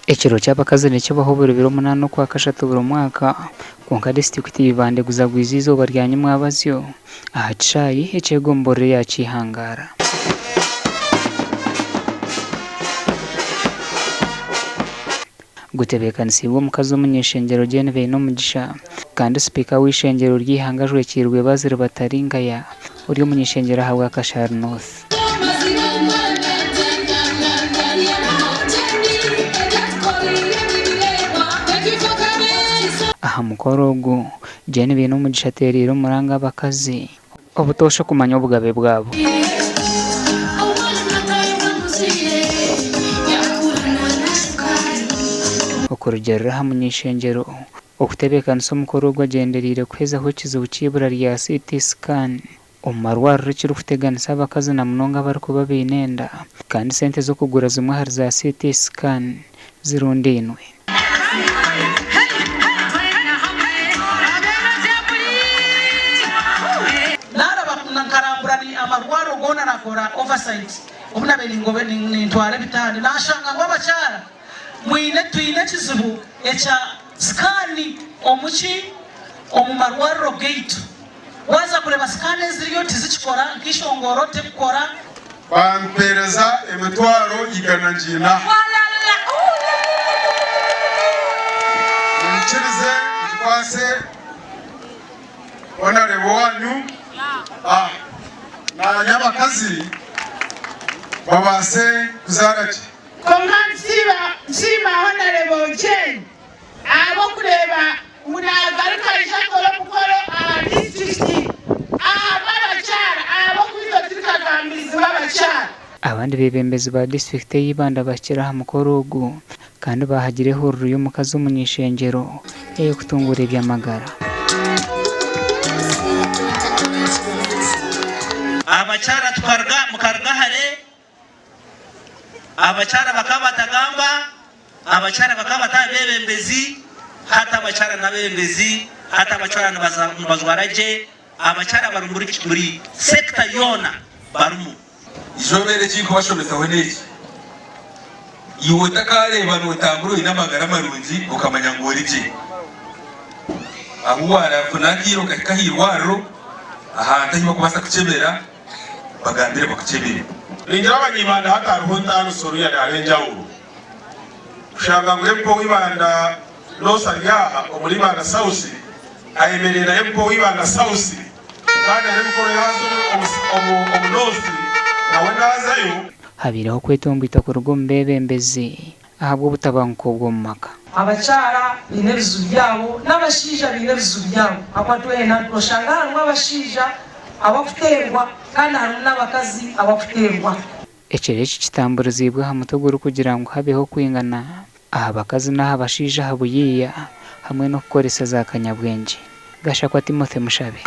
Ekiro ky'abakazi nikibaho buri biro munaana Okwakashatu buri mwaka, kwonka disiturikiti ya Ibanda eguzagwize eizooba rya nyimwabazyo aha kishaayi eky'egomborora eya Kihangara. Gutebeekanisiibwe omukazi omuny'eishengyero Jane Bainomugisha kandi sipiika w'eishengyero ry'eihanga ajwekiirwe Basil Bataringaya ori omuny'eishengyero ahabwa Kashari North. Aha mukoro ogu, Jane Bainomugisha ateereire omuranga abakazi obutoosha okumanya obugabe bwabo. Okurugiirira aha muny'eishengyero, okutebeekanisa omukoro ogu agyendereire kuhezaho ekizibu ky'eibura rya CT scan omu marwariro ekirikuteganisa abakazi na munonga abarikuba baine enda kandi sente z'okugura zimwe ahari za CT scan zirundainwe. Naaraba nkarambura amarwariro goona nakora oversight obu nabaire nintwara ebitanda nashanga ngu abakyara mwine twine ekizibu ekya scan omuki omu marwariro gaitu. Waaza kureeba scan eziriyo tizikikora nk'eishongoro terikukora. Bampeereza emitwaro igana ngiina. Munyikirize ngikwase Honarebo waanyu. Naanye abakazi babaase kuzaara gye. Kwonka nsiima Honarebo Jane ahabw'okureeba ngu naagaruka aija akora omukoro aha disiturikiti ahabw'abakyara ahabw'okuba itwe turi kagambirizi b'abakyara. Abandi beebembezi ba disiturikiti eya Ibanda bahikire aha mukoro ogu kandi baahagira ehururu y'omukazi omuny'eishengyero ey'okutunguura eby'amagara. Abakyara tukaruga mukaruga hare Abakyara bakaba batagamba, abakyara bakaba batari bebembezi, hati abakyara nabebembezi, hati abakyara nibajwara gye, abakyara bari buri sector yoona barimu. Eizooba eri eki nkubashomesaho n'eki, Iwe otakareeba notambura oine amagara marungi okamanya ngu ori gye. Ahu warafuna akaire okahika ahairwariro ahantu ahu bakubaasa kukyebera, Bagambire bakukyebere. Ningira abanyibanda hati hariho entaaniso ruya hariho enjawulo kushanga ngu MP w'Ibanda North ari aha omuri Ibanda South ayemereire na MP w'Ibanda South kandi hariho emikoro yaaza omu North nawe naazayo. Habaireho okwetomboita kuruga omu beebembezi ahabw'obutabanguko bw'omu maka. Abakyara baine ebizibu byabo n'abashaija baine ebizibu byabo ahakuba twena noshanga harimu abashaija abakuteerwa kandi harimu n'abakazi abakuteerwa. Ekiro eki kitamburiziibwe aha mutwe ogurikugira ngu habeho okwingana aha bakazi n'aha bashaija aha buyiiya hamwe n'okukoresa za kanyabwengye. Gashakwa Timothy Mushabe.